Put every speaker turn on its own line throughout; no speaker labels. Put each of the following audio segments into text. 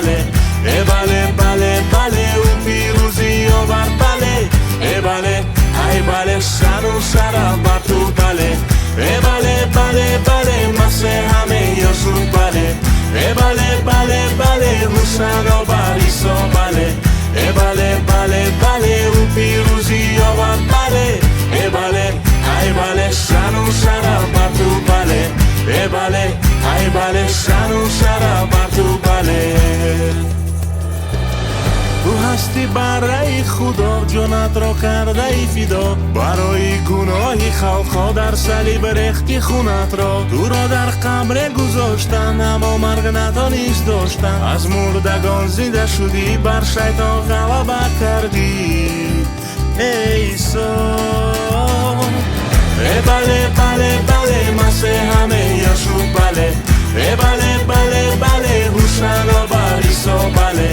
бале, э бале, бале, бале, ӯ пирӯзӣ овард, бале, э бале, ай бале, шану шараф бар ту, бале, э бале, бале, бале, Масеҳ ҳаме Ёшуъ, бале, э бале, бале, бале, ҳушано бар Исо, бале, э бале, бале, бале, ӯ пирӯзӣ овард, бале, э бале, ай бале, шану шараф бар ту, бале, э бале, ай бале, шану шараф бар ту, бале. Ту ҳастӣ барраи Худо, ҷонатро кардаи фидо, барои гуноҳи халқҳо дар салиб рехти хунатро. Туро дар қабре гузоштанд, аммо марг натонист доштан. Аз мурдагон зинда шудӣ, бар шайтон ғалаба кардӣ, эй Исо. Э бале, бале, бале, Масеҳ ҳаме Ёшуъ, бале, э бале, бале, бале, ҳушано бар Исо, бале,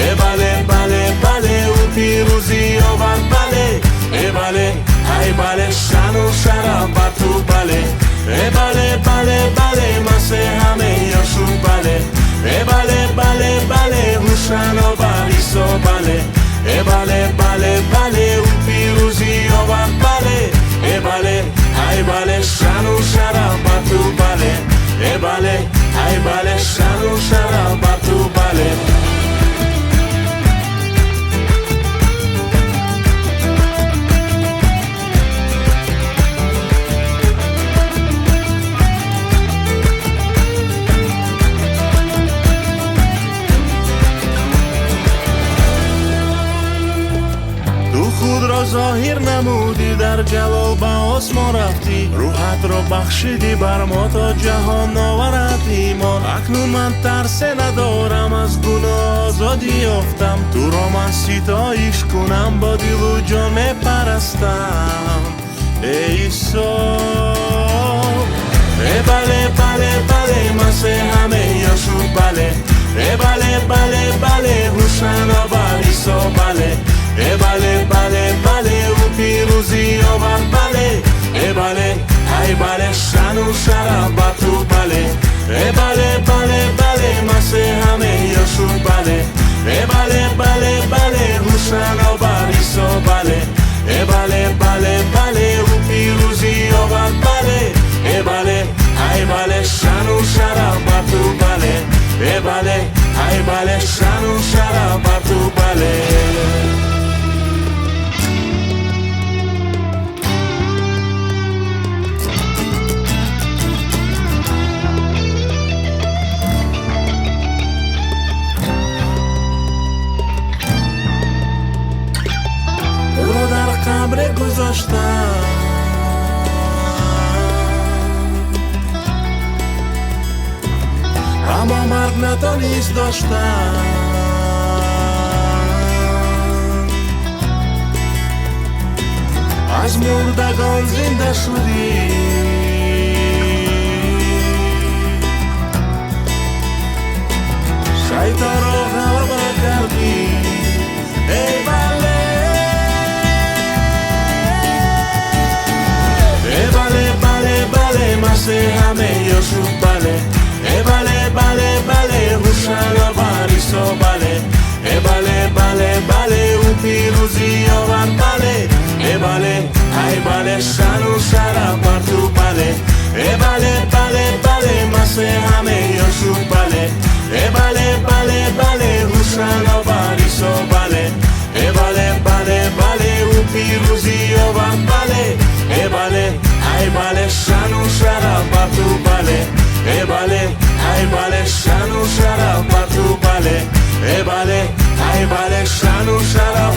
э бале, бале, бале, ӯ пирӯзӣ овард, бале, э бале, ай бале, шану шараф бар ту, бале, э бале, бале, бале, Масеҳ ҳаме Ёшуъ, бале, э бале, бале, бале, ҳушано бар Исо, бале, э бале, бале, бале, ӯ пирӯзӣ овард, бале, э бале, ай бале, шану шараф бар ту, бале, э бале, ай бале, шану шараф бар ту, бале. Ту худро зоҳир намудӣ, дар ҷалол ба осмон рафтӣ, рӯҳатро бахшидӣ бар мо то ҷаҳон оварад имон. Акнун ман тарсе надорам, аз гуноҳ озодӣ ёфтам, туро ман ситоиш кунам, бо дилу ҷон мепарастам, эй Исо. Э бале, бале, бале, Масеҳ ҳаме Ёшуъ, бале, э бале, бале, бале, ҳушано бар Исо, бале, э бале, бале, бале, ӯ пирӯзӣ овард, бале, э бале, ай бале, шану шараф бар ту, бале, э бале, бале, бале, Масеҳ ҳаме Ёшуъ, бале, э бале, бале, бале, ҳушано бар Исо, бале, э бале, бале, бале, ӯ пирӯзӣ овард, бале, э бале, ай бале, шану шараф бар ту, бале, э бале, ай бале, шану шараф бар ту, бале. Туро дар қабре гузоштам, аммо марг натонист доштан. Аз мурдагон зинда шудӣ, шайтонро ғалаба кардӣ, эй бале. Э бале, бале, бале, Масеҳ ҳаме Ёшуъ, бале, э бале, бале, бале, ҳушано бар Исо, бале, э бале, бале, бале, ӯ пирӯзӣ овард, бале, э бале, ай бале, шану шараф бар ту, бале, э бале, бале, бале, Масеҳ ҳаме Ёшуъ, бале, э бале, бале, бале, ҳушано бар Исо, бале, э бале, бале, бале, ӯ пирӯзӣ овард, бале, э бале, ай бале, шану шараф бар ту, бале, э бале, ай бале, шану шараф бар ту, бале, э бале, ай бале, шану шараф.